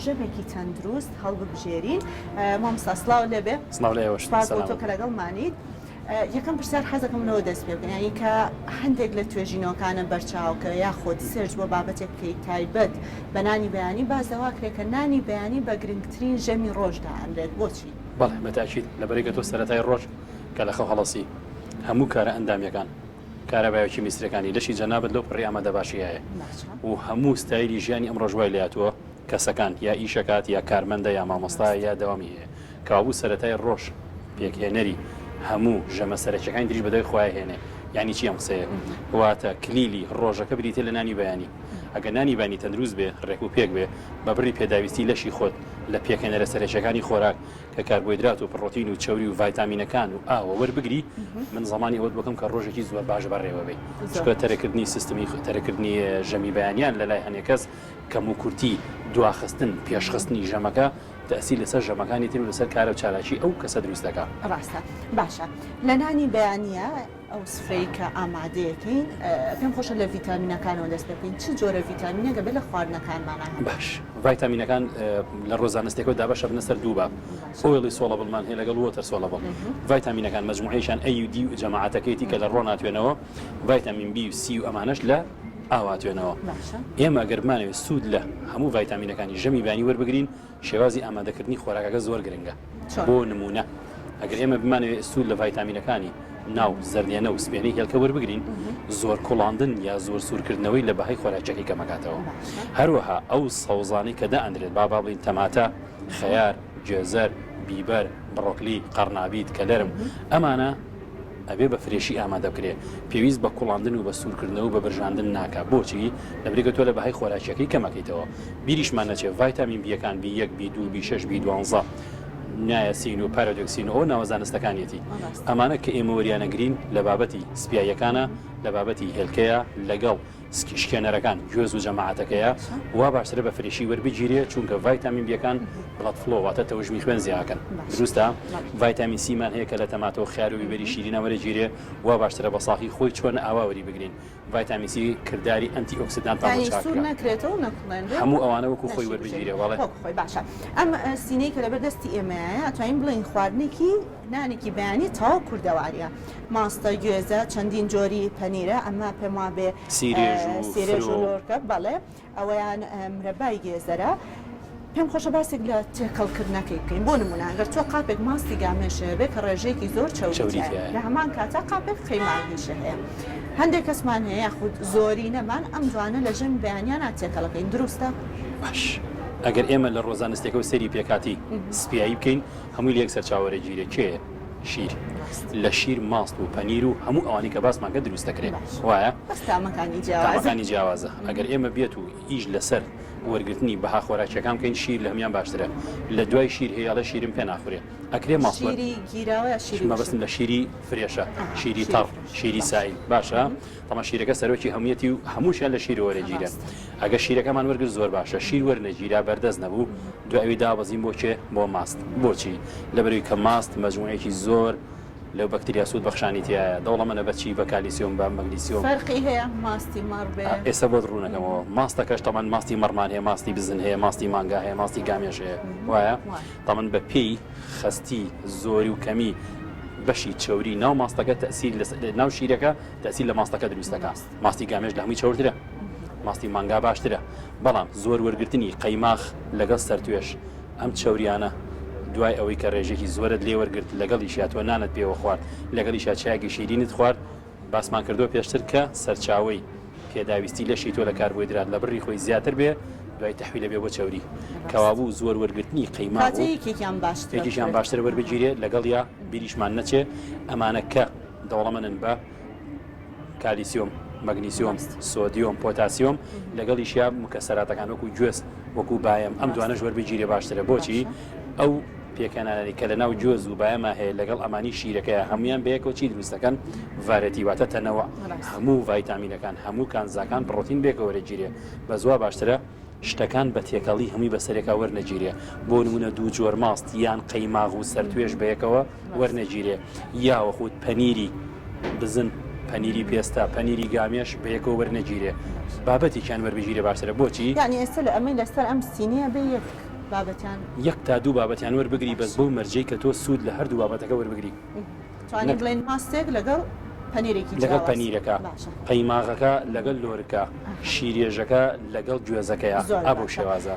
ژەمێکی تەندروست هەڵببژێرین. مامۆستا سڵاو لێبێ. سڵاو لە ئێوەش. سپاس بۆ تۆ کە لەگەڵمانیت. یەکەم پرسیار حەزەکەم لەوە دەست پێ بکەم یانی کە هەندێک لە توێژینەوەکانە بەرچاو کە یاخود search بۆ بابەتێک بکەیت تایبەت بە نانی بەیانی باس لەوە کرێ کە نانی بەیانی بە گرنگترین ژەمی ڕۆژ دائەنرێت بۆچی؟ بەڵێ بە تاکید لەبەرئەوەی کە تۆ سەرەتای ڕۆژ کە لە خەو هەڵەسی هەموو کارە ئەندامیەکان کارە بایۆکیمیستریەکانی لەشی جەنابت لەو پەڕی ئامادەباشیایە و هەموو ستایلی ژیانی ئەمڕۆش وای لێهاتووە کەسەکان یا ئیشەکات یا کارمەندە یا مامۆستایە یا دەوامی هەیە کەوابوو سەرەتای ڕۆژ پێکهێنەری هەموو ژەمە سەرەکیەکانی تریش بەدوای خۆیا هێنێ یانی چی ئەم قسەیە واتە کلیلی ڕۆژەکە بریتیە لە نانی بەیانی ئەگەر نانی بانی تەندروست بێ ڕێک و پێک بێ بە بڕی پێداویستی لەشی خۆت لە پێکهێنەرە سەرەکیەکانی خۆراک کە کاربۆیدرات و پڕۆتین و چەوری و ڤایتامینەکان و ئاوە وەربگری من زەمانی ئەوەت بکەم کە ڕۆژێکی زۆر باش بەڕێوە بی چونکە تەرکردنی سیستمی تەرکردنی ژەمی بەیانیان لە لای هەنێ کەس کەم و کورتی دواخستن پێشخستنی ژەمەکە تەئسیر لەسەر ژەمەکانی تر و لەسەر کارە و چالاکی ئەو کەسە دروست دەکا. ڕاستە باشە لە نانی بەیانیە ئەو سفرەی کە ئامادەیەکەین پێم خۆشە لە ڤیتامینەکانەوە دەست پێ بکەین چ جۆرە ڤیتامینێک ئەبێ لە خواردنەکانمانا هەبێت؟ باش ڤایتامینەکان لە ڕووە زانستیەکەوە دابەش ئەبنە سەر دوو باب oily soluble مان هەیە لەگەڵ water soluble ڤایتامینەکان مەجموعەیەکیان A و D و جەماعەتەکەیەتی کە لە ڕۆن ئەتوێنەوە ڤایتامین B و C و ئەمانەش لە ئاوا توێنەوە. ئێمە ئەگەر بمانەوێت سوود لە هەموو ڤایتامینەکانی ژەمی بەیانی وەربگرین، شێوازی ئامادەکردنی خۆراکەکە زۆر گرنگە. بۆ نموونە ئەگەر ئێمە بمانەوێت سوود لە ڤایتامینەکانی ناو زەردێنە و سپێنەی هێلکە وەربگرین، زۆر کوڵاندن یا زۆر سوورکردنەوەی لە بەهای خۆراکیەکەی کەمەکاتەوە. هەروەها ئەو سەوزانەی کە دائەنرێت با با بڵێین تەماتە، خەیار، گێزەر، بیبەر، بڕۆکلی، قەڕنابیت، کەلەرم، ئەمانە ئەبێ بە fresh ی ئامادە بکرێ پێویست بە کوڵاندن و بە سوورکردنەوە و بە برژاندن ناکا بۆچی؟ لەبریکە تۆ لە بەهای خۆراکیەکەی کەم ئەکەیتەوە بیریشمان نەچێ ڤایتامین بیەکان بی یەک بی دوو بی شەش بی دوانزە نایاسین و پارادۆکسین و ئەوە ناوە زانستەکانیەتی ئەمانە کە ئێمە وەریانەگرین لە بابەتی سپیاییەکانە لە بابەتی هێلکەیە لەگەڵ سکی شکێنەرەکان گوێز و جەماعەتەکەیە وا باشترە بە fresh ی وەربگیرێ چونکە ڤایتامین بیەکان blood flow واتە تەوژمی خوێن زیاکەن دروستە ڤایتامین سیمان هەیە کە لە تەماتە و خیار و بیبەری شیرینە وەرەگیرێ وا باشترە بە ساغی خۆی چۆن ئاوا وەری بگرین ڤایتامین سی کرداری antioxidant مان بۆ یانی سوور چاکە نەکرێتەوە و نەکوڵێنرێت هەموو ئەوانە وەکو خۆی نەشی بژێنی وەربگیرێ بەڵێ. وەکو خۆی باشە ئەم سینەی کە لەبەر دەستی ئێمەیە ئەتوانین بڵێین خواردنێکی نانێکی بەیانی تەواو کوردەواریە ماستە گوێزە چەندین جۆری پەنیرە ئەمە پێم وابێ سیرێژ و سیرێژ و فرۆ. لۆرکە بەڵێ ئەوەیان مرەبای گێزەرە پێم خۆشە باسێک لە تێکەڵکردنەکەی بکەین بۆ نمونە ئەگەر تۆ قاپێک ماستی گامێش هەبێ کە ڕێژەیەکی زۆر چەوری چەوری تیایە تیایە. لە هەمان کاتا قاپێک قەیماغیشە هەیە هەندێک کەسمان هەیە یاخود زۆرینەمان ئەم دوانە لە ژەمی بەیانیانا تێکەڵەکەین دروستە؟ باش ئەگەر ئێمە لە ڕووە زانستیەکەوە سەیری پێکهاتی سپیایی بکەین هەمووی لە یەک سەرچاوە وەرەگیرێ کێیە؟ شیر لە شیر ماست و پەنیر و هەموو ئەوانەی کە باسمان کرد دروست دەکرێ وایە؟ بەس تامەکانی جیاوازە. تامەکانی جیاوازە ئەگەر ئێمە بێت و ئیش لەسەر وەرگرتنی بەها خۆراکیەکان بکەین شیر لە هەموان باشترە لە دوای شیر هەیە ئەڵێ شیرم پێ ناخورێ ئەکرێ ماست وەر شیری گیراوە یا شیری وشک؟ مەبەستم لە شیری fresh ە شیری شیری تەڕ fresh شیری باشە. سائیل باشە تەمان شیرەکە سەرۆکی هەموویەتی و هەمووشیان لە شیرەوە وەرەگیرێن ڕاستە. ئەگەر شیرەکەمان وەرگرت زۆر باشە شیر وەرنەگیرا بەردەست نەبوو دوای ئەوی دابەزین بۆ کێ؟ بۆ ماست. بۆچی؟ لەبەرئەوی کە ماست مەجموعەیەکی زۆر لەو بەکتریا سوود بەخشانی تیایە، دەوڵەمەنە بە چی؟ بە کالیسیۆم، بە مەگنیسیۆم. فەرقی هەیە ماستی مەڕ بێ؟ ئێستا بۆت ڕوونەکەمەوە. ماستەکەش تەبعەن ماستی مەڕمان هەیە، ماستی بزن هەیە، ماستی مانگا هەیە، ماستی گامێش هەیە. وایە؟ تەبعەن بە پێی خەستی، زۆری و کەمی بەشی چەوری ناو ماستەکە تەئسیر لەسەر ناو شیرەکە تەئسیر لە ماستەکە دروست دەکا. ماستی گامێش لە هەمووی چەورترە. ماستی مانگا باشترە. بەڵام زۆر وەرگرتنی قەیماخ لەگەڵ سەرتوێژ ئەم چەوریانە دوای ئەوەی کە رێژەیەکی زۆرت لێ وەرگرت لەگەڵیشیا تۆ نانت پێوە خوارد لەگەڵیشیا چایەکی شیرینت خوارد باسمان کردووە پێشتر کە سەرچاوەی پێداویستی لەشی تۆ لە کاربۆیدرات لە بڕی خۆی زیاتر بێ دوای تەحویلە بێ بۆ چەوری کەوابوو زۆر وەرگرتنی قەیماغ و کاتێ یەکێکیان باشترە یەکێکیان بخورێت. باشترە وەربگیرێ لەگەڵیا بیریشمان نەچێ ئەمانە کە دەوڵەمەنن بە کالیسیۆم، مەگنیسیۆم، سۆدیۆم، پۆتاسیۆم، لەگەڵیشیا مکەسەراتەکان وەکو گوێز، وەکو بایەم، ئەم دوانەش وەربگیرێ باشترە، بۆچی؟ ئەو پێکهێنانەی کە لەناو گوێز و بایەما هەیە لەگەڵ ئەمانی شیرەکەیە هەموویان بەیەکەوە چی دروست دەکەن؟ variety واتە تەنەوع، هەموو ڤایتامینەکان، هەموو کانزاکان، پڕۆتین بەیەکەوە وەرەگیرێ، بەس وا باشترە شتەکان بە تێکەڵی هەمووی بەسەرێکا وەرنەگیرێ، بۆ نموونە دوو جۆر ماست یان قەیماغ و سەرتوێژ بەیەکەوە وەرنەگیرێ، یاوەخود پەنیری بزن، پەنیری پێستە، پەنیری گامێش بەیەکەوە وەرنەگیرێ، بابەتێکیان وەربگیرێ باشترە، بۆچی؟ یانی ئێستا لە ئەمەی لەسەر ئەم سینیە بێ یەک. بابەتیان یەک تا دوو بابەتیان وەربگری بەس بەو مەرجەی کە تۆ سوود لە هەردوو بابەتەکە وەربگری. توانین بڵێین ماستێک لەگەڵ پەنیرێکی لەگەڵ پەنیرەکە قەیماغەکە لەگەڵ لۆرکە شیرێژەکە لەگەڵ گوێزەکەیە ئا بەو شێوازە.